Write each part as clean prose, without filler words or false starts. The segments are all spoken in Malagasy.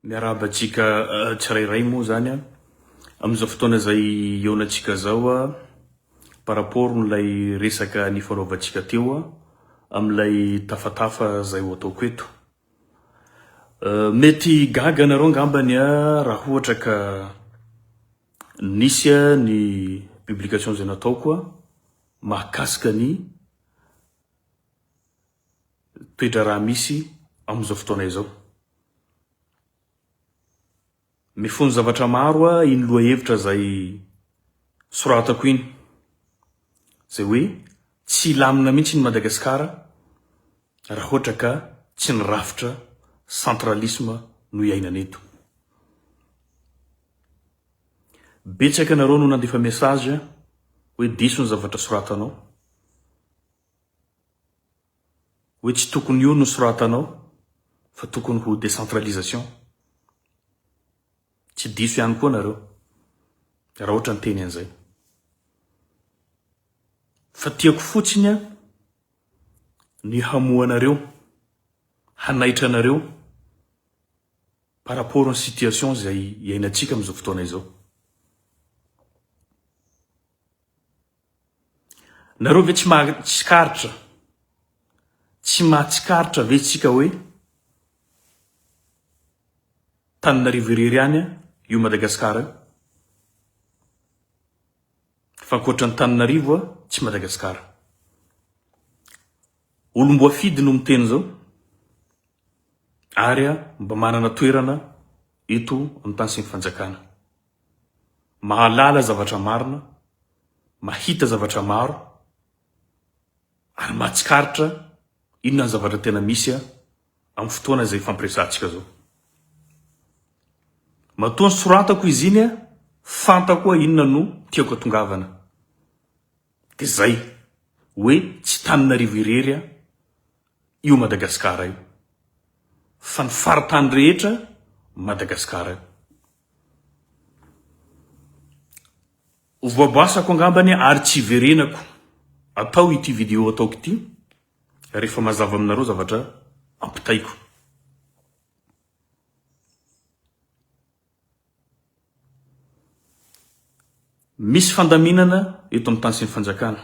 Miarahaba antsika tsirairay moa zany an, amin'izao fotoana izay hihaonantsika izao an, par rapport n'ilay resaka nifanaovantsika teo an, amin'ilay tafatafa izay ho ataoko eto. Mety gaga anareo angambany an, raha ohatra ka nisy ny publication izay nataoko an, mahakasika ny toe-draharaha misy amin'izao fotoana izao. Mifono zavatra maro iny lohahevitra izay soratako iny, izay hoe tsy hilamina mihitsy ny Madagasikara raha ohatra ka tsy ny rafitra centralisme no iainana eto. Betsaka nareo no nandefa message hoe diso ny zavatra soratanao. Hoe tsy tokony io no soratanao fa tokony ho décentralisation. Tsy diso ihany koa nareo raha ohatra niteny an'izay. Fa tiako fotsiny an ny hamoha anareo, hanaitra anareo par rapport ny situation izay iainantsika amin'izao fotoana izao. Nareo ve tsy mahatsikaritra, tsy mahatsikaritra ve tsika hoe Tananarivo irery ihany io Madagascar io? Fa ankoatran'i Tananarivo tsy Madagascar. Olom-boafidy no miteny zao ary mba manana toerana eto amin'ny tany sy ny fanjakana. Mahalala zavatra marina, mahita zavatra maro ary mahatsikaritra inona ny zavatra tena misy amin'ny fotoana izay ifampiresahantsika izao. Matoa nosoratako izy iny, fantako koa inona no tiako hatongavana. Dia izay, hoe tsy Tananarivo irery io Madagasikara io, fa ny faritany rehetra Madagasikara io. Ho voaboasako angambany ary tsy hiverenako atao ity video ataoko ity rehefa mazava aminareo zavatra ampitaiko. Misy fandaminana eto amin'ny tany sy ny fanjakana.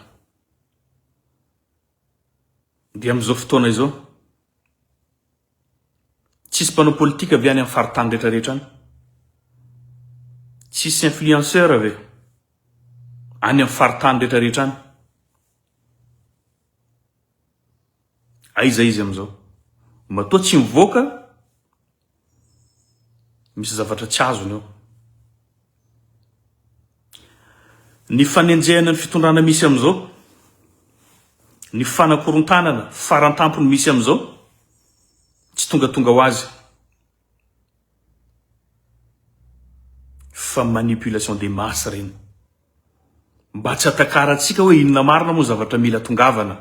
Dia amin'izao fotoana izao, Tsisy mpanao politika ve any amin'ny faritany rehetra rehetra any? Tsisy influenceur ve any amin'ny faritany rehetra rehetra any? Aiza izy amin'izao? Matoa tsy mivoaka, misy zavatra tsy azony eo. Ny fanenjehana ny fitondrana misy amin'izao, ny fanakorontanana farantampony misy amin'izao, tsy tongatonga ho azy fa manipulation des masses ireny. Mba tsy hatakarantsika hoe inona marina moa zavatra mila tongavana.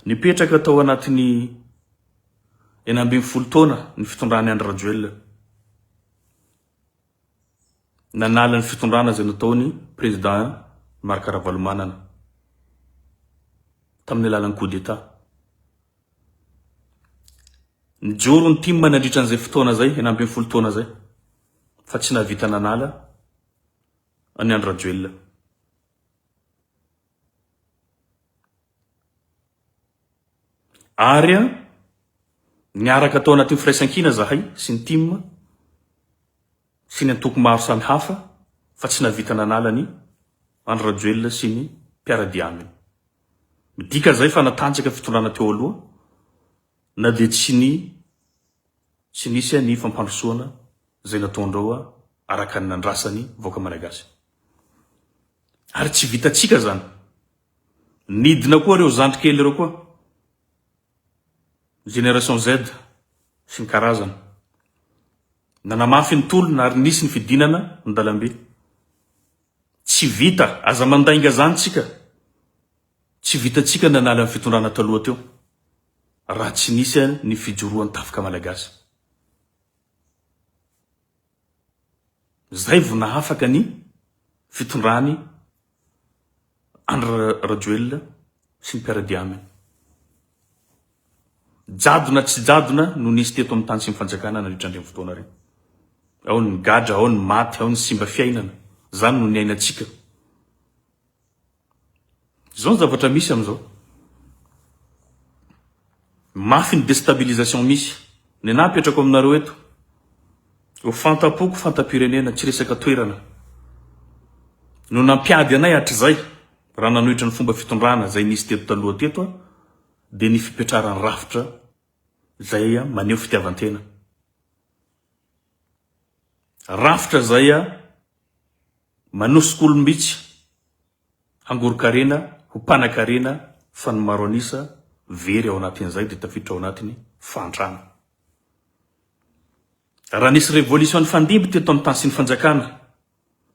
Nipetraka tao anatin'ny 16 taona ny fitondran'i Andry Rajoelina. Nanala ny fitondrana izay nataony Président Marc Ravalomanana tamin'ny alalan'ny coup d'état. Nijoro ny tim nandritra an'izay fotoana izay, 16 taona izay, fa tsy nahavita nanala an'i Andry Rajoelina. Ary niaraka tao anatin'ny firaisankina zahay sy ny tim sy ny antoko maro samy hafa fa tsy nahavita nanala an'i Andry Rajoelina sy ny mpiara-dia aminy. Midika izay fa natanjaka ny fitondrana teo aloha na dia tsy ny tsy nisy ny fampandrosoana izay nataondreo araka ny nandrasan'ny vahoaka malagasy. Ary tsy vitantsika zany. Nidina koa reo zandry kely reo koa. Génération Z sy ny karazany. Nanamafy ny tolona ary nisy ny fidinana an-dalambe. Tsy vita, aza mandainga zany tsika. Tsy vitantsika ny nanala ny fitondrana taloha teo raha tsy nisy ny fijoroan'ny tafika malagasy. Zay vo nahafaka ny fitondrany Andry Rajoelina sy ny mpiara-dia aminy. Jadona tsy jadona no nisy teto amin'ny tany sy ny fanjakana nandritra an'ireny fotoana ireny. Ao ny gadra, ao ny maty, ao ny simba fiainana. Izany no niainantsika. Izao ny zavatra misy amin'izao. Mafy ny destabilisation misy. Ny anah apetrako aminareo eto. Ho fanta-poko, fanta-pirenena, tsy resaka toerana. No nampiady anay hatrizay, raha nanohitra ny fomba fitondrana izay nisy teto taloha teto aho, dia ny fipetraran'ny rafitra izay maneho fitiavan-tena. Rafitra izay manosika olom-bitsy hangoron-karena ho mpanakarena fa ny maro an'isa very ao anatin'izay dia tafiditra ao anatin'ny fahantrana. Raha nisy révolution nifandimby teto amin'ny tany sy ny fanjakana,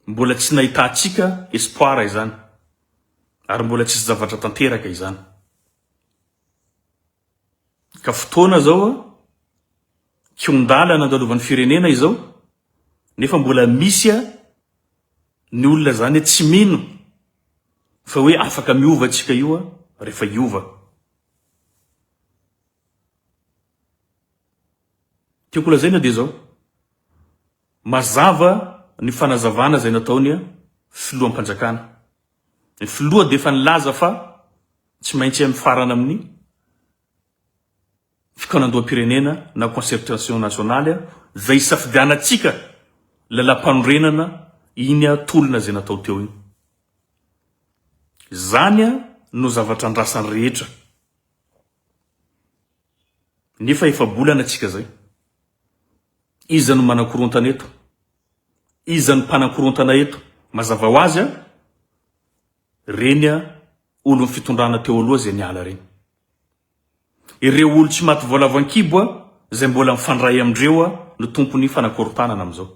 mbola tsy nahitantsika espoir izany ary mbola tsisy zavatra tanteraka izany. Ka fotoana zao a, kihon-dalana nandalovan'ny firenena izao, nefa mbola misy a ny olona zany tsy mino fa hoe afaka miova tsika io a rehefa hiova. Tiako lazaina dia zao, mazava ny fanazavana izay nataony filoham-panjakana. Ny filoha dia efa nilaza fa tsy maintsy mifarana amin'ny fikaonandoham-pirenena na concertation nationale izay isafidianantsika lalàmpanorenana iny tolona izay natao teo iny. Izany no zavatra andrasan'ny rehetra. Nefa efa-bolana tsika zay. Iza no manakorontana eto? Iza no mpanakorontana eto? Mazava ho azy a, reny a olon'ny fitondrana teo aloha zay niala reny. Ireo olo tsy maty voalavo an-kibo a, zay mbola mifandray amindreo a no tompon'ny fanakorontanana amizao.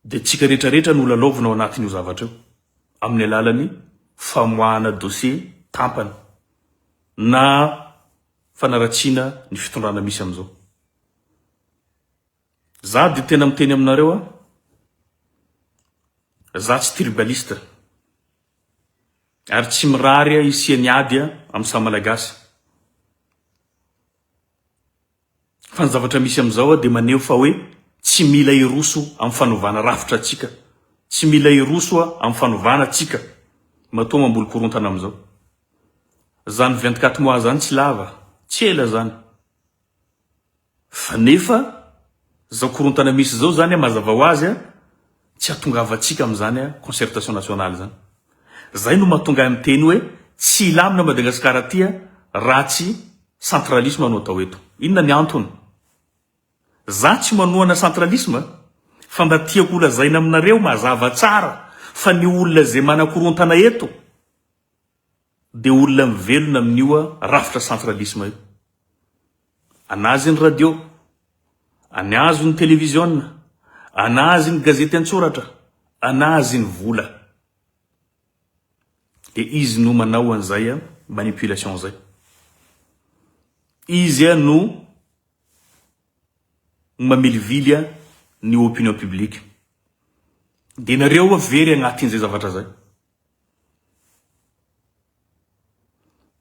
Dia tsika rehetra rehetra no lalaovina ao anatin'io zavatra io amin'ny alalan'ny famoahana dossier tampany na fanaratsiana ny fitondrana misy amin'izao. Za dia tena miteny aminareo a, za tsy tribaliste ary tsy mirary hisian'ny ady amin'ny samy Malagasy. Fa ny zavatra misy amin'izao dia maneho fa hoe tsy mila hiroso amin'ny fanovana rafitra tsika, tsy mila hiroso amin'ny fanovana tsika matoa mamboly korontana amin'izao. Zany 24 mois zany tsy lava, tsy ela zany. Fa nefa zao korontana misy zao zany mazava ho azy tsy hatongavantsika amin'izany concertation nationale zany. Zay no mahatonga ahy miteny hoe tsy hilamina Madagascar aty raha tsy centralisme no atao eto. Inona ny antony? Za tsy manohana centralisme fa mba tiako ho lazaina aminareo mazava tsara fa ny olona izay manakorontana eto dia olona mivelona amin'io rafitra centralisme io. Anazy ny radio, anazy ny televiziona, anazy ny gazety an-tsoratra, anazy ny vola. Dia izy no manao an'izay manipulation izay. Izy no mamilivily ny opinion publique. Dia nareo very agnatin'izay zavatra zay.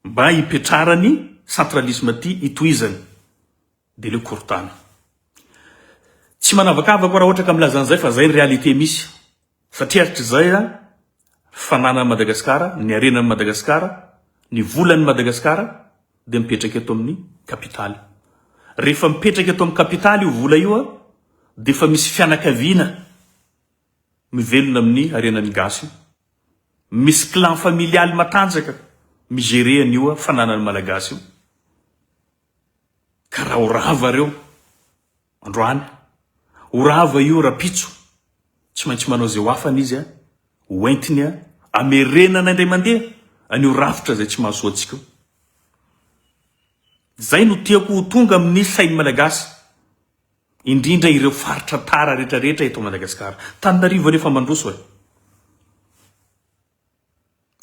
Mba hipetrarany centralisme ty hitohizany de leo korontana. Tsy manavakavaka raha ohatra ka milaza an'izay fa zay ny réalité misy. Satria hatrizay fananan'i Madagasikara, ny harenan'i Madagasikara, ny volan'i Madagasikara dia mipetraka eto amin'ny kapitaly. Rehefa mipetraka eto amin'ny kapitaly io vola io dia efa misy fianakaviana mivelona amin'ny harenan'ny gasy io. Misy clan familial matanjaka mi-gerer an'io fananan'ny Malagasy io. Ka raha ho rava reo androany, ho rava io rapitso, tsy maintsy manao izay ho afany izy ho entiny amerenana indray mandeha an'io rafitra izay tsy mahasoa antsika io. Izay no tiako ho tonga amin'ny sain'ny Malagasy, indrindra ireo faritra tara rehetra rehetra eto Madagasikara. Tananarivo anie efa mandroso e.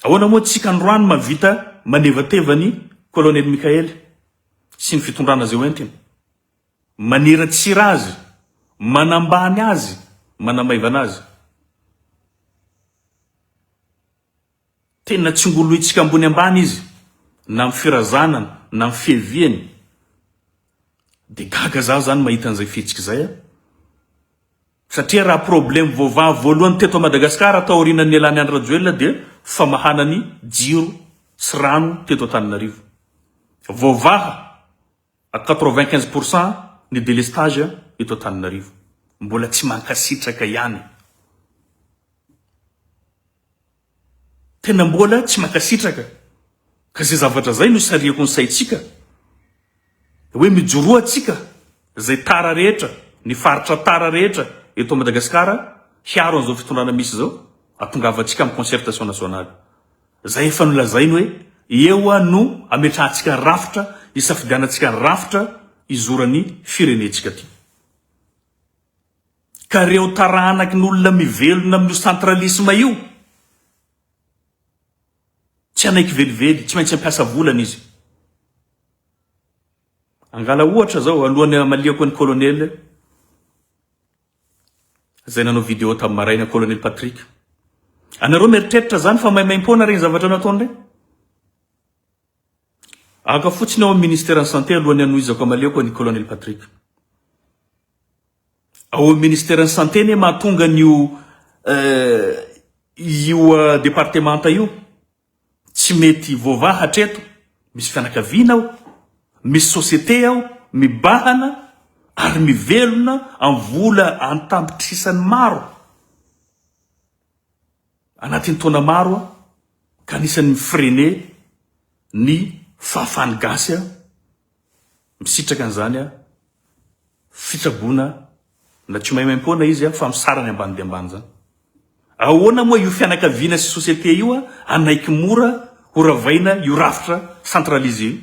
Ahoana moa tsika androany mahavita manevateva ny Colonel Mickaël sy ny fitondrana izay hoentiny? Maniratsira azy, manambany azy, manamaivana azy. Tena tsingolointsika ambony ambany izy. na amin'ny firazanany na amin'ny fiaviany. Dia gaga za zany mahita an'izay fihetsika izay a. Satria raha problème voavaha voalohany teto Madagascar taorianan'ny nialan'i Andry Rajoelina dia famahana ny jiro sy rano teto Antananarivo. Voavaha à 95 pour cent ny délestage eto Antananarivo. Mbola tsy mankasitraka ihany. Tena mbola tsy mankasitraka. Ka izay zavatra izay no isarihako ny saintsika. Hoe mijoroa tsika, izay tara rehetra, ny faritra tara rehetra eto Madagasikara hiaro an'izao fitondrana misy izao, atongavantsika amin'ny concertation nationale. Izay efa nolazainy hoe eo no ametrahantsika ny rafitra, isafidianantsika ny rafitra hizoran'ny firenentsika aty. Ka reo taranaky ny olona mivelona amin'io centralisme io, tsy hanaiky velively, tsy maintsy hampiasa volana izy. Angala ohatra zao, alohan'ny hamaliako an'i colonel izay nanao vidéo tamin'ny maraina, colonel Patrick. Anareo mieritreritra zany fa maimaimpoana regny zavatra nataony regny? Aka fotsiny ao amin'ny ministeran'ny santé alohan'ny hanohizako hamaliako an'i colonel Patrick. Ao amin'ny ministeran'ny santé anie mahatonga an'io io departemanta io tsy mety voavaha hatreto, misy fianakaviana ao, misy société ao, mibahana ary mivelona amin'ny vola an-tapitrisany maro anatin'ny taona maro ka anisan'ny mi-freiner ny fahafahan'ny gasy misitraka an'izany fitsaboana na tsy maimaimpoana izy fa misarany ambany dia ambany izany. Ahoana moa io fianakaviana sy société io hanaiky mora ho ravaina io rafitra centralisé io?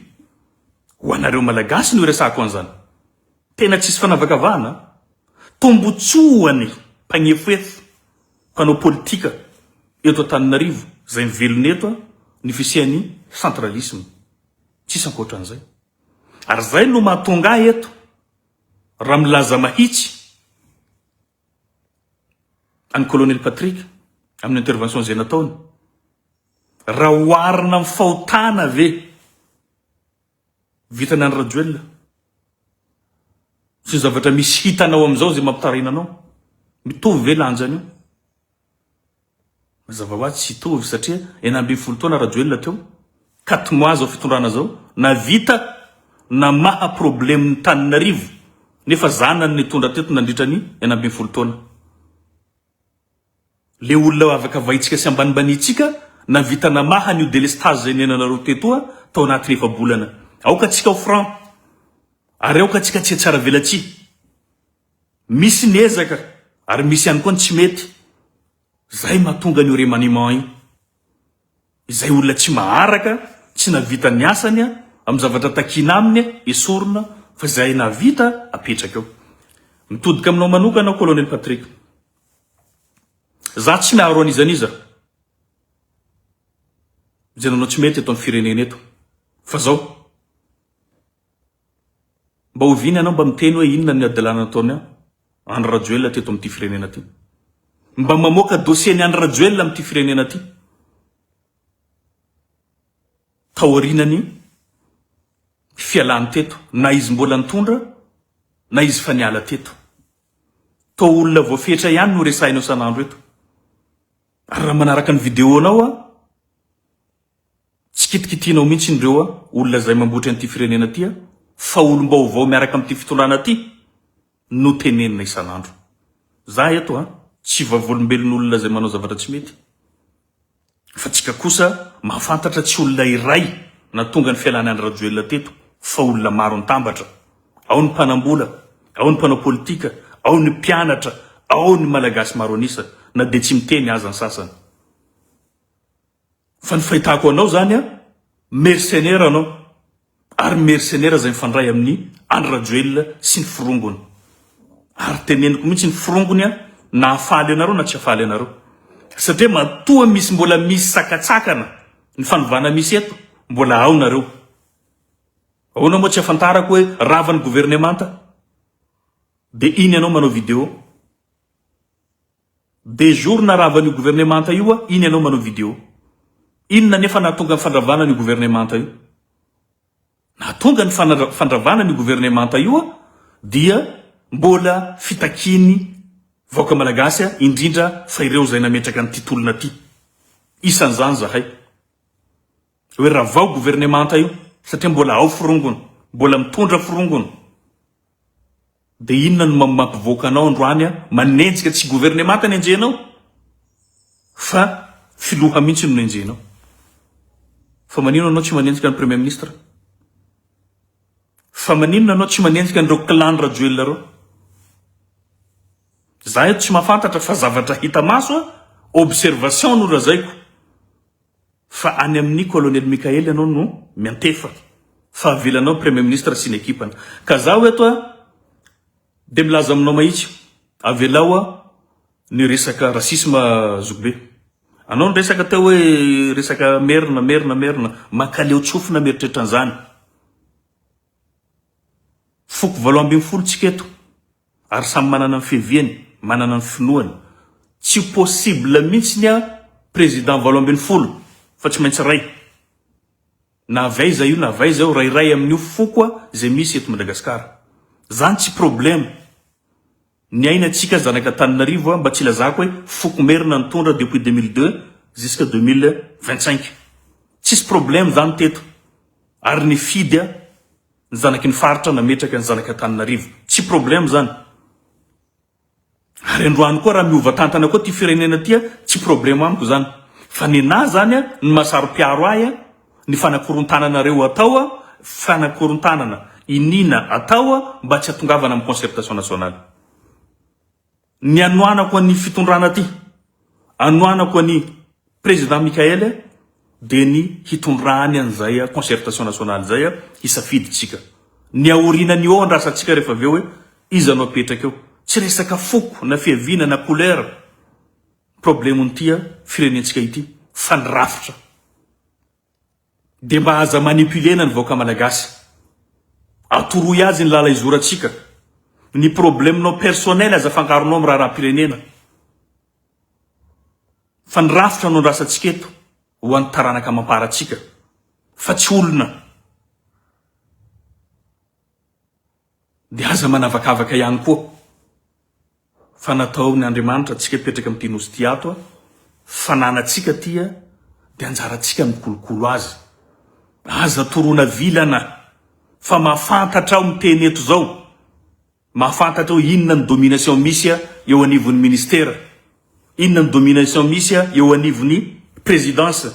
Ho anareo Malagasy no iresahako an'izany. Tena tsisy fanavakavahana an! Tombotsoany mpagnefoefo, mpanao politika eto Antananarivo izay mivelona eto ny fisian'ny centralisme. Tsisy ankoatran'izay. Ary izay no mahatonga ahy eto raha milaza mahitsy an'i Colonel Patrick amin'ny intervention izay nataony. Raha oharina amin'ny fahotana ve vitan'i Andry Rajoelina sy ny zavatra misy hitanao amin'izao izay mampitaraina anao, mitovy ve lanjany io? Mazava ho azy tsy hitovy satria 16 taona Rajoelina teo, quatre mois zao fitondrana zao, navita namaha problème ny Taninarivo nefa zanany nitondra teto nandritra ny 16 taona. Le olona avakavaintsika sy ambanimbaniantsika navita namaha an'io délestage zay niainanareo teto tao anatin'ny efa-bolana. Aoka tsika ho franc ary aoka tsika tsy hihatsaravelatsihy. Misy ny ezaka ary misy ihany koa ny tsy mety. Zay mahatonga an'io remaniement io. Izay olona tsy maharaka, tsy nahavita ny asany amin'ny zavatra takiana aminy, esorina fa izay nahavita apetraka eo. Mitodika aminao manokana aho Colonel Patrick. Za tsy miaro an'iza n'iza izay nanao tsy mety eto amin'ny firenena eto. Fa zao. Mba oviana ianao mba miteny hoe inona ny hadalana nataon'i Andry Rajoelina teto amin'ity firenena ity? Mba mamoaka dossier-n'i Andry Rajoelina amin'ity firenena ity? Taorianany fialany teto, na izy mbola nitondra na izy fa niala teto. Toa olona voafetra ihany no resahinao isan'andro eto. Ary raha manaraka ny vidéo-nao aho, Tsy kitikitianao mihitsy ireo olona izay mamboatra an'ity firenena ity fa olom-baovao miaraka amin'ity fitondrana ity no tenenina isan'andro. Za eto a, tsy vavolombelon'olona izay manao zavatra tsy mety fa tsika kosa mahafantatra tsy olona iray nahatonga ny fialan'i Andry Rajoelina teto fa olona maro nitambatra. Ao ny mpanambola, ao ny mpanao politika, ao ny mpianatra, ao ny Malagasy maro an'isa na dia tsy miteny aza ny sasany. Fa ny fahitako anao zany a, mercenaire anao, ary mercenaire izay mifandray amin'i Andry Rajoelina sy ny forongony. Ary teneniko mihitsy ny forongony a, na hafaly anareo na tsy hafaly anareo. Satria matoa misy mbola misy sakatsakana ny fanovana misy eto, mbola ao nareo. Ahoana moa tsy afantarako hoe rava ny governemanta, dia iny ianao manao video. Des jours naravan'io gouvernemanta io a, iny ianao manao video. Inona nefa nahatonga ny fandravana an'io gouvernemanta io? Nahatonga ny fandravana an'io governemanta io dia mbola fitakian'ny vahoaka malagasy indrindra fa ireo izay nametraka an'ity tolona ity. Isan'izany izahay. Hoe ravao governemanta io satria mbola ao forongony, mbola mitondra forongony. Dia inona no mampivoaka anao androany manenjika tsy governemanta ny enjehinao fa filoha mihitsy no nenjehinao. Fa maninona anao tsy manenjika ny premier ministre? Fa maninona anao tsy manenjika an'ireo clan Rajoelina ireo? Za eto tsy mahafantatra fa zavatra hita maso observation no lazaiko. Fa any amin'ny colonel Mickaël ianao no miantefa fa avelanao premier ministre sy ny ekipany. Ka zaho eto a dia milaza aminao mahitsy, avelao a ny resaka racisme zokibe. Anao niresaka teo hoe resaka merina merina merina, mankaleo tsofina mieritreritra an'izany. Foko 18 tsika eto ary samy manana ny fiaviany, manana ny finoany. Tsy possible mihitsy ny président 18 fa tsy maintsy ray. Na avy aiza io na avy aiza io, ray iray amin'io foko izay misy eto Madagascar. Zany tsy problème. Niaina tsika zanak'Antananarivo mba tsy ilazako hoe foko merina nitondra depuis 2002 jusque 2025. Tsisy problème zany teto. Ary nifidy ny zanaky ny faritra nametraka ny zanak'Antananarivo. Tsy problème zany. Ary androany koa raha miova tantana koa ty firenena ty tsy problème amiko zany. Fa nenah zany ny maha saro-piaro ahy ny fanakorontananareo atao fanakorontanana iniana atao mba tsy hatongavana amin'ny concertation nationale. Ny anohanako an'i fitondrana ty, anohanako an'i Président Mickaël dia ny hitondrany an'izay concertation nationale izay hisafidy tsika. Ny aorianany eo andrasantsika rehefa avy eo hoe iza no apetraka eo. Tsy resaka foko na fiaviana na couleur problemon'ity firenentsika ity fa ny rafitra. Dia mba aza manipuler-na ny vahoaka malagasy. Atoroy azy ny lala izorantsika. Ny problème-nao personnel aza afangaronao amin'ny raharaham-pirenena. Fa ny rafitra no andrasantsika eto ho an'ny taranaka amam-parantsika fa tsy olona. Dia aza manavakavaka ihany koa fa nataon' Andriamanitra antsika hipetraka amin'ity nosy ity ato a, fananantsika ity a, dia anjarantsika ny mikolokolo azy. Aza toroana vilana fa mahafantatra aho miteny eto izao. Mahafantatra hoe inona ny domination misy eo anivon'ny ministera, inona ny domination misy eo anivon'ny présidence.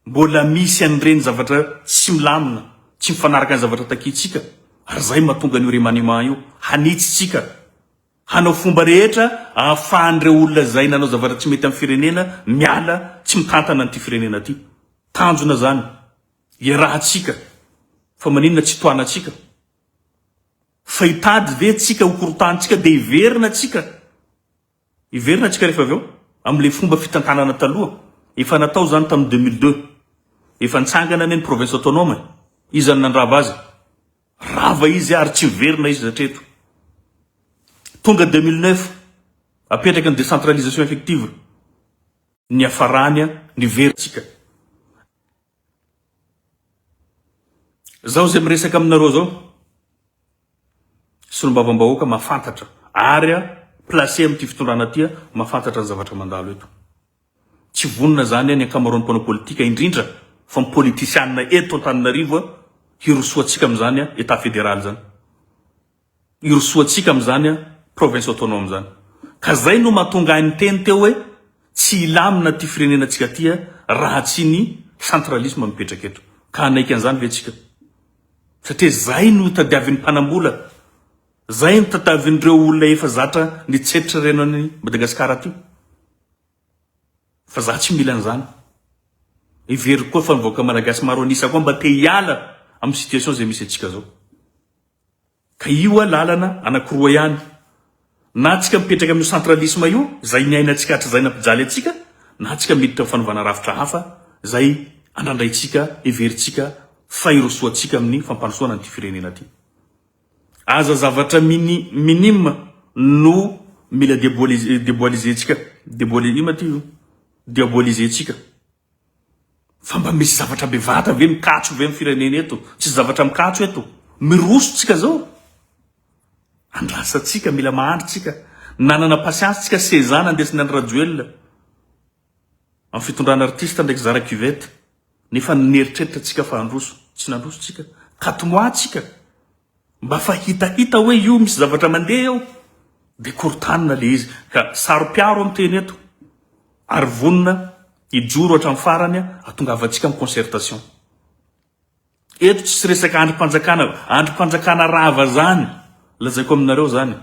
Mbola misy an'ireny zavatra tsy milamina, tsy mifanaraka ny zavatra takiantsika ary izay mahatonga an'io remaniement io. Hanitsy tsika, hanao fomba rehetra ahafahan'ireo olona izay nanao zavatra tsy mety amin'ny firenena miala tsy mitantana an'ity firenena ity. Tanjona izany, iarahantsika fa maninona tsy tohanantsika? Fa hitady ve tsika ho korotanintsika dia hiverina tsika? Hiverina tsika rehefa avy eo amin'ilay fomba fitantanana taloha. Efa natao izany tamin'ny 2002. Efa nitsangana anie ny province autonome e. Iza no nandrava azy? Rava izy ary tsy miverina izy hatreto. Tonga 2009, apetraka ny décentralisation effective. Niafarany niverina tsika. Zaho izay miresaka aminareo zao, solombavambahoaka mahafantatra ary placé amin'ity fitondrana ity mahafantatra ny zavatra mandalo eto. Tsy vonona zany ny ankamaroan'ny mpanao politika indrindra fa ny politisianina eto Antananarivo hirosoantsika amin'izany Etat fédéral zany. Hirosoantsika amin'izany province autonome izany. Ka zay no mahatonga ahy niteny teo hoe tsy hilamina ity firenenantsika ity raha tsy ny centralisme mipetraka eto. Ka hanaiky an'izany ve tsika? Satria zay no tadiavin'ny mpanambola, zay no tadiavin'ireo olona efa zatra nitsetra ireny an'i Madagasikara aty. Fa za tsy mila an'izany. Heveriko koa fa ny vahoaka malagasy maro an'isa koa mba te hiala amin'ny situation izay misy antsika zao. Ka io a lalana anakiroa ihany, na tsika mipetraka amin'io centralisme io, izay niainantsika hatrizay nampijaly antsika, na tsika miditra amin'ny fanovana rafitra hafa izay andrandraintsika, heverintsika fa hirosoantsika amin'ny fampandrosoana an'ity firenena ity. Aza zavatra mini, minime no mila deboaliser, deboaliser-tsika, deboali, ino ma ty io? Diaboliser-tsika. Fa mba misy zavatra bevata ve mikatso ve am firenena eto? Tsisy zavatra mikatso eto. Miroso tsika zao. Andrasantsika, mila mahandry tsika. Nanana patience tsika 16 ans nandesiny an'i Rajoelina am fitondrana artiste ndraiky zara cuvette. Nefa nieritreritra tsika fa handroso. Tsy nandroso tsika. Quatre mois tsika. Mba fa hitahita hoe io misy zavatra mandeha eo dia korotanina le izy ka saro-piaro aho miteny eto ary vonona hijoro hatramin'ny farany hatongavantsika amin'ny concertation. Eto tsisy resaka andrim-panjakana, andrim-panjakana rava zany lazaiko aminareo zany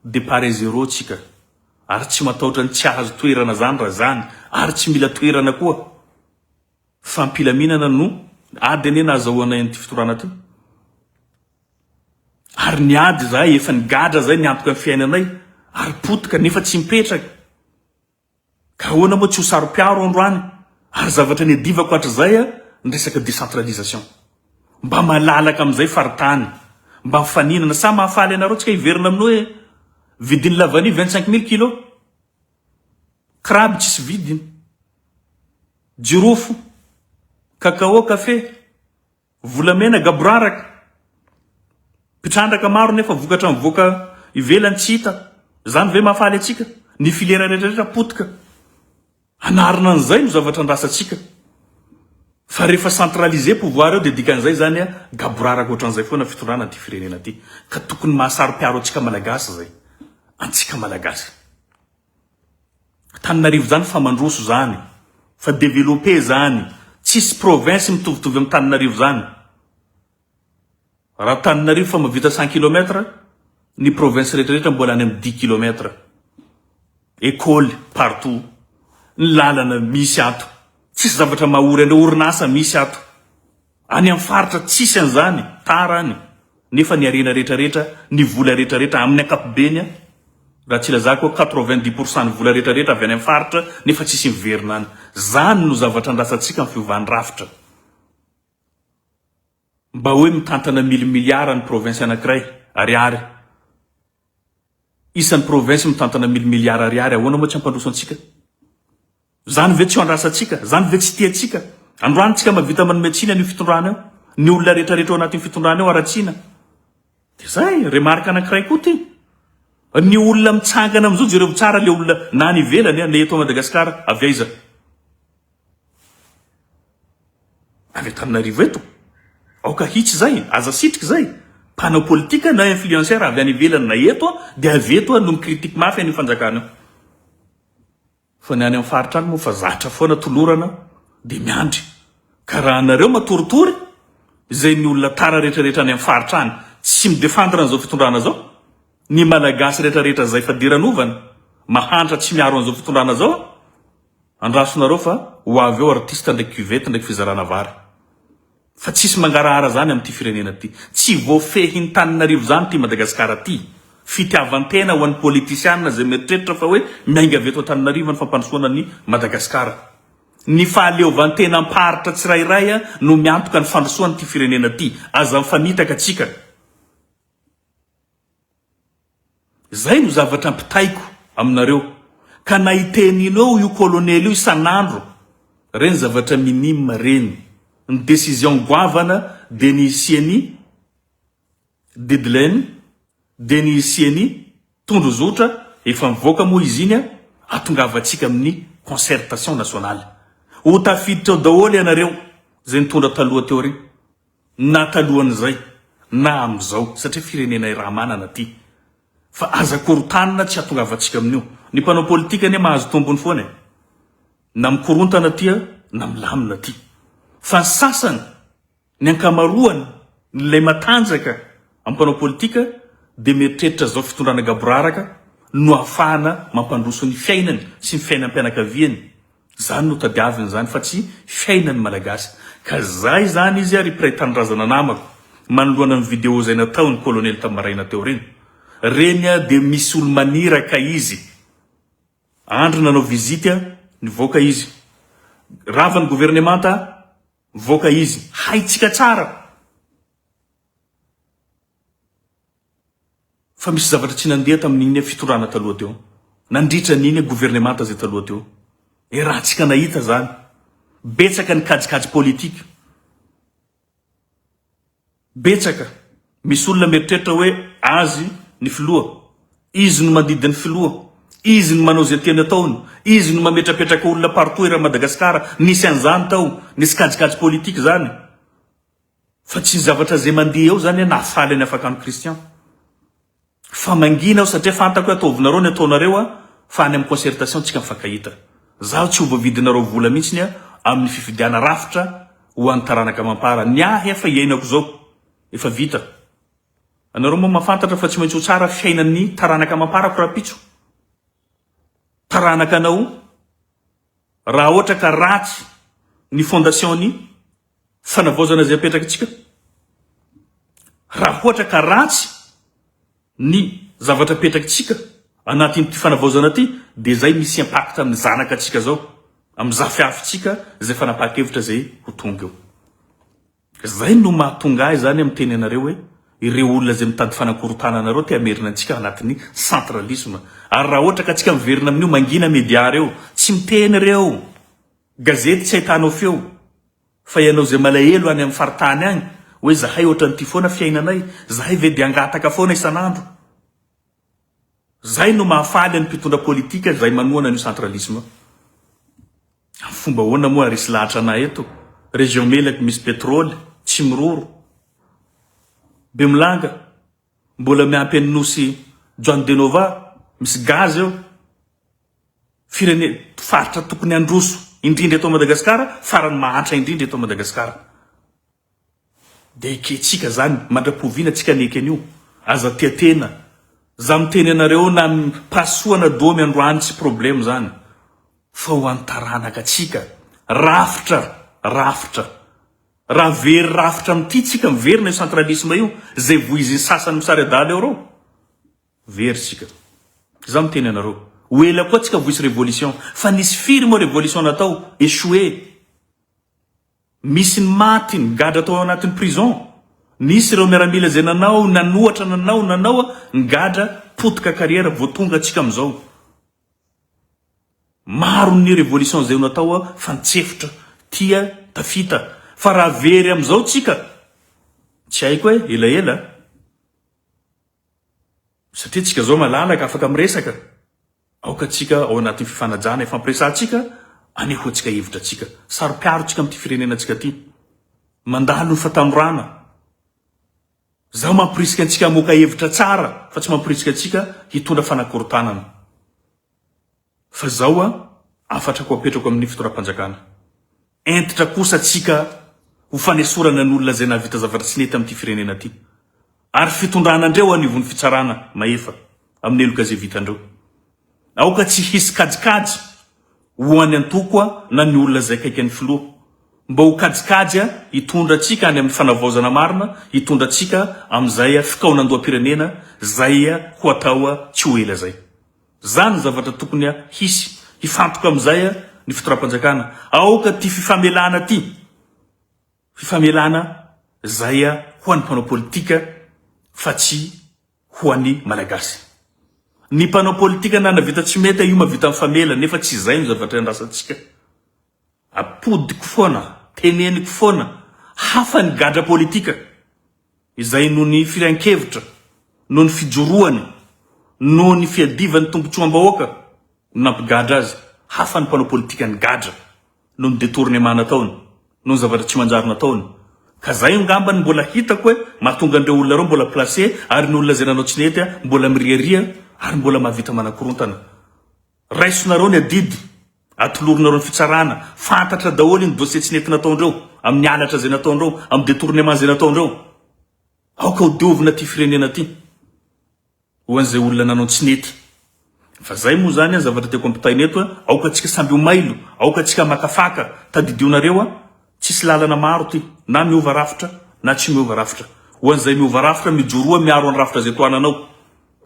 départ zéro tsika ary tsy matahotra ny tsy hahazo toerana zany raha zany ary tsy mila toerana koa. Fampilaminana no ady anie nahazahoanay an'ity fitondrana ty. Ary niady izahay, efa nigadra zahay niantoka ny fiainanay ary potika nefa tsy mipetraka. Ka ahoana moa tsy ho saro-piaro androany? Ary zavatra niadivako hatrizay ny resaka décentralisation. Mba malalaka amin'izay faritany, mba mifaninana. Sa mahafaly anareo tsika hiverina amin'ny hoe vidin'ny lavania 25 mille kilo? Crabe tsisy vidiny. Jirofo, cacao, café, volamena gaboraraka. Mpitrandraka maro nefa vokatra mivoaka ivelany tsy hita. Zany ve mahafaly antsika? Ny filière rehetra rehetra potika. Hanarina an'izay no zavatra andrasantsika. Fa rehefa centraliser pouvoir eo dia dikan'izay zany gaboraraka ohatran'izay foana fitondrana ity firenena ity. Ka tokony mahasaro-piaro antsika Malagasy zay. Antsika Malagasy. Antananarivo zany fa mandroso zany, fa developper zany, tsisy province mitovitovy am Tananarivo zany. Raha Tananarivo fa mavita cent kilomètre, ny province rehetra rehetra mbola any am dix kilomètre. École partout, ny lalana misy ato, tsisy zavatra mahory an'ireo orinasa misy ato. Any amin'ny faritra tsisy an'izany, tara any, nefa ny harena rehetra rehetra, ny vola rehetra rehetra amin'ny ankapobeny, raha tsy ilazako hoe 90 pour cent ny vola rehetra rehetra avy any amin'ny faritra nefa tsisy miverina any. Zany no zavatra andrasantsika amin'ny fiovan'ny rafitra. Mba hoe mitantana mille milliards ny province anankiray, ariary. Isan'ny province mitantana mille milliards ariary, ahoana moa tsy hampandroso antsika? Zany ve tsy ho andrasantsika? Zany ve tsy tiantsika? Androany tsika mahavita manome tsiny an'io fitondrana io. Ny olona rehetra rehetra ao anatin'io fitondrana io haratsiana. Dia zay, remarque anankiray koa ty. Ny olona mitsangana amin'izao jerevo tsara le olona na any ivelany na eto Madagascar avy aiza? Avy Antananarivo eto. Aoka hitsy zay, aza sitrika zay. Mpanao politika na influenceur avy any ivelany na eto dia avy eto no mi-critique mafy an'io fanjakana io. Fa ny any amin'ny faritra any moa fa zatra foana tolorana dia miandry. Ka raha anareo matoritory izay ny olona tara rehetra rehetra any amin'ny faritra any tsy mi-defendre an'izao fitondrana izao, ny Malagasy rehetra rehetra izay fadiranovana, mahantra tsy miaro an'izao fitondrana izao, andrasonareo fa ho avy eo artiste ndraiky cuvette ndraiky fizarana vary. Fa tsisy mangarahara zany amin'ity firenena ty. Tsy voafehin'Tananarivo zany ty Madagasikara ty. Fitiavan-tena ho an'ny politisiana izay mieritreritra fa hoe miainga avy eto Antananarivo ny fampandrosoana an'i Madagasikara. Ny fahaleovantenam-paritra tsirairay no miantoka ny fandrosoan'ity firenena ty. Aza mifamitaka tsika. Zay no zavatra ampitaiko aminareo. Ka na hiteny ino eo io colonel io isan'andro, reny zavatra minime reny. Ny décision goavana dia ny hisian'ny deadline, dia ny hisian'ny tondrozotra, efa mivoaka moa izy iny, hatongavantsika amin'ny concertation nationale. Ho tafiditra ao daholo ianareo izay nitondra taloha teo ry. Na talohan'izay na amin'izao satria firenena iraha-manana ity. Fa aza korontanina tsy hatongavantsika amin'io. Ny mpanao politika anie mahazo tombony foana e. Na mikorontana aty na milamina aty. Fa ny sasany, ny ankamaroany, ilay matanjaka amin'ny mpanao politika dia mieritreritra izao fitondrana gaboraraka no ahafahana mampandroso ny fiainany sy ny fiainam-pianakaviany. Zany no tadiaviny zany fa tsy fiainan'ny Malagasy. Ka zay zany izy ry mpiray tanindrazana namako manoloana ny video zay nataony colonel tam maraina teo reny. Reny a dia misy olo maniraka izy. Andry nanao visite a nivoaka izy. Rava ny gouvernemanta nivoaka izy. Haitsika tsara. Fa misy zavatra tsy nandeha tamin'iny fitondrana taloha teo. Nandritra an'iny governemanta izay taloha teo. Iarahantsika nahita izany. Betsaka ny kajikajy politika. Betsaka. Misy olona mieritreritra hoe azy ny filoha. Izy no mandidy ny filoha. Izy no manao izay tiany ataony. Izy no mametrapetraka olona partout eran'i Madagasikara. Nisy an'izany tao. Nisy kajikajy politika izany. Fa tsy ny zavatra izay mandeha eo izany nahafaly an'i Afakandro Christian. Fa mangina aho satria fantako hoe ataovinareo ny ataonareo a, fa any amin'ny concertation tsika mifankahita. Zaho tsy ho voavidinareo vola mihitsiny a amin'ny fifidiana rafitra ho an'ny taranaka amam-para. Ny ahy efa iainako izao. Efa vita. Anareo moa mahafantatra fa tsy maintsy ho tsara fiainan'ny taranaka amam-parako rahampitso. Taranaka anao raha ohatra ka ratsy ny fondation-ny fanavaozana izay apetrakitsika. Raha ohatra ka ratsy ny zavatra apetrakitsika anatin'ity fanavaozana ity dia izay misy impact amin'ny zanakatsika zao, amin'ny zafiafintsika izay fanapahan-kevitra izay ho tonga eo. Izay no mahatonga ahy izany miteny anareo hoe ireo olona izay mitady fanakorontanana anareo te hamerina antsika anatin'ny centralisme. Ary raha ohatra ka tsika miverina amin'io mangina media reo, tsy miteny ireo, gazety tsy ahitanao feo. Fa ianao izay malahelo any amin'ny faritany agny hoe zahay ohatran'ity foana fiainanay, zahay ve dia hangataka foana isan'andro? Zay no mahafaly an'ny mpitondra politika izay manohana an'io centralisme io. Amin'ny fomba ahoana moa haresy lahatra anah eto? Région Melaky misy pétrole, Tsimiroro, Bemolanga, mbola miampy an'i Nosy Juan de Nova, misy gaz eo. Firene, faritra tokony handroso indrindra eto Madagasikara, farany mahantra indrindra eto Madagasikara. Dia ekentsika zany, mandra-poviana tsika aneky an'io? Aza tia tena. Za miteny anareo na pasoa na domy androany tsy problème zany. Fa ho an'ny taranaka tsika. Rafitra, rafitra. Raha very rafitra amin'ity tsika miverina io centralisme io, zay voizin'ny sasany misary adala eo reo. Very tsika. Za miteny anareo. Ho ela koa tsika vo hisy révolution. Fa nisy firy moa révolution natao? Échoué. Misy ny maty, nigadra tao anatin'ny prison. Nisy ireo miaramila izay nanao, nanohatra, nanao, nanao, nigadra, potika carrière, vao tonga antsika amin'izao. Maro ny révolution izay natao fa nitsefotra, tia, tafita. Fa raha very amin'izao tsika, tsy haiko e, elaela. Satria tsika zao malalaka afaka miresaka, aoka tsika ao anatin'ny fifanajana ifampiresahantsika anehoantsika hevitra tsika. Saro-piaro tsika amin'ity firenena tsika ty. Mandalo ny fatanorana. Zaho mampirisika antsika hamoaka hevitra tsara fa tsy mampirisika antsika hitondra fanakorontanana. Fa zao a, hafatrako apetrako amin'ny fitondram-panjakana. Hentitra kosa tsika ho fanesorana ny olona izay nahavita zavatra tsy nety amin'ity firenena ity. Ary fitondrana andreo anivon'ny fitsarana mahefa amin'ny heloka izay vitandreo. Aoka tsy hisy kajikajy ho an'ny antoko a na ny olona izay akaiky an'ny filoha. Mba ho kajikajy a hitondra antsika any amin'ny fanavaozana marina, hitondra antsika amin'izay fikaonandoham-pirenena izay ho atao tsy ho ela izay. Zany ny zavatra tokony hisy, hifantoka amin'izay ny fitondram-panjakana. Aoka ty fifamelana ty, fifamelana zay ho an'ny mpanao politika fa tsy ho an'ny Malagasy. Ny mpanao politika na navita tsy mety io mavita mifamela nefa tsy izay no zavatra iandrasantsika. Apodiko foana, teneniko foana, hafa ny gadra politika. Izay noho ny firehan-kevitra, noho ny fijoroany, noho ny fiadivany tombontsoam-bahoaka no nampigadra azy. Hafa ny mpanao politika nigadra noho ny detournement nataony, noho ny zavatra tsy manjary nataony. Ka zay angamba no mbola hitako hoe mahatonga an'ireo olona ireo mbola placé ary ny olona izay nanao tsy nety mbola miriaria ary mbola mahavita manakorontana. Raisonareo ny adidy, atoloronareo ny fitsarana, fantatra daholo iny dossier tsy nety nataondreo, amin'ny halatra izay nataondreo, amin'ny detournement izay nataondreo. Aoka ho diovina ity firenena ity ho an'izay olona nanao tsy nety. Fa zay moa zany an, zavatra tiako ampitaina eto an, aoka antsika samby ho mailo, aoka antsika hamakafaka, tadidionareo an, tsisy lalana maro ty, na miova rafitra na tsy miova rafitra. Ho an'izay miova rafitra, mijoroa miaro ny rafitra izay tohananao.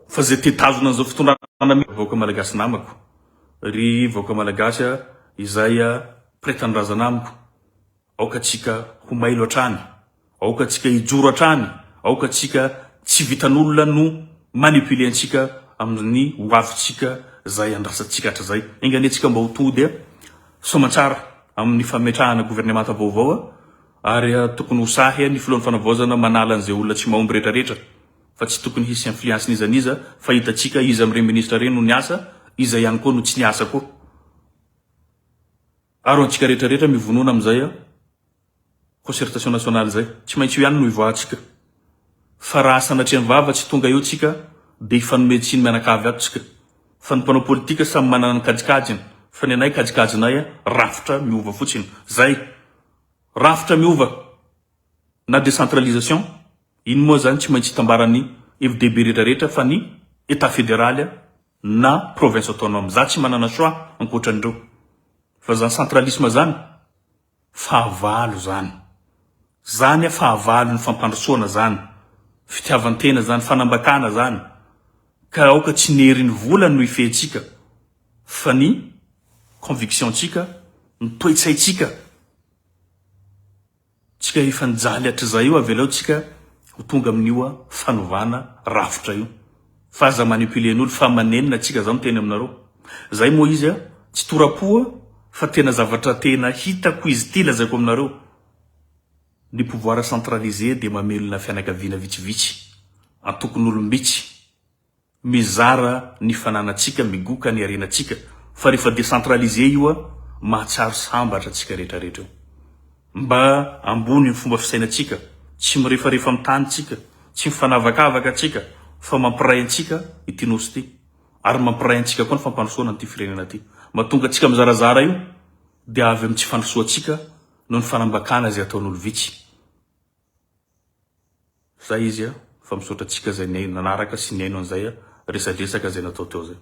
Fa zay te tazona an'izao fitondrana mi. Vahoaka Malagasy namako, ry vahoaka Malagasy a, izay mpiray tanindrazana amiko, aoka tsika ho mailo hatrany, aoka tsika hijoro hatrany, aoka tsika tsy vitan'olona no manipuler antsika amin'ny ho avintsika zay andrasantsika hatrizay. Enga anie tsika mba ho tody a, soamantsara. amin'ny fametrahana governemanta vaovao ary tokony ho sahy ny filohan'ny fanavaozana manala an'izay olona tsy mahomby rehetrarehetra fa tsy tokony hisy influence n'iza n'iza fa hitantsika iza amin'ireny ministra ireny no niasa iza ihany koa no tsy niasa koa. Ary ho antsika rehetrarehetra mivonona amin'izay concertation nationale izay. Tsy maintsy io ihany no hivoahantsika. Fa raha sanatrian'ny vava tsy tonga eo tsika dia hifanome tsiny mianakavy ato tsika. Fa ny mpanao politika samy manana ny kajikajiny. Fa ny anay kajikajinay rafitra miova fotsiny. Zay. Rafitra miova. Na décentralisation. Iny moa zany tsy maintsy itambaran'ny hevi-dehibe rehetrarehetra fa ny Etat federaly na province autonome. Za tsy manana choix ankoatran'ireo. Fa zany centralisme zany fahavalo zany. Zany fahavalo ny fampandrosoana zany. Fitiavan-tena zany, fanambakana zany. Ka aoka tsy ny herin'ny vola no hifehintsika fa ny conviction-tsika, ny toe-tsaintsika. Tsika efa nijaly hatrizay io avelao tsika ho tonga amin'io fanovana rafitra io fa aza manipuler n'olo fa manenina tsika za miteny aminareo zay moa izy tsy torapo fa tena zavatra tena hitako izy ity lazaiko aminareo ny pouvoir centralisé dia mamelona fianakaviana vitsivitsy antokon'olom-bitsy Mizara ny fananantsika, migoka ny harenantsika fa rehefa décentralisé io a, mahatsiaro sambatra antsika rehetra rehetra eo. Mba ambony ny fomba fisainantsika, tsy mirefarefa amin'ny tany tsika, tsy mifanavakavaka tsika fa mampiray antsika ity nosy ity ary mampiray antsika koa ny fampandrosoana an'ity firenena ity. Mahatonga antsika mizarazara io dia avy amin'ny tsy fandrosoantsika noho ny fanambakana izay ataon'olo vitsy. Zay izy a, fa misaotra antsika zay nanaraka sy nihaino an'izay resadresaka zay natao teo zay.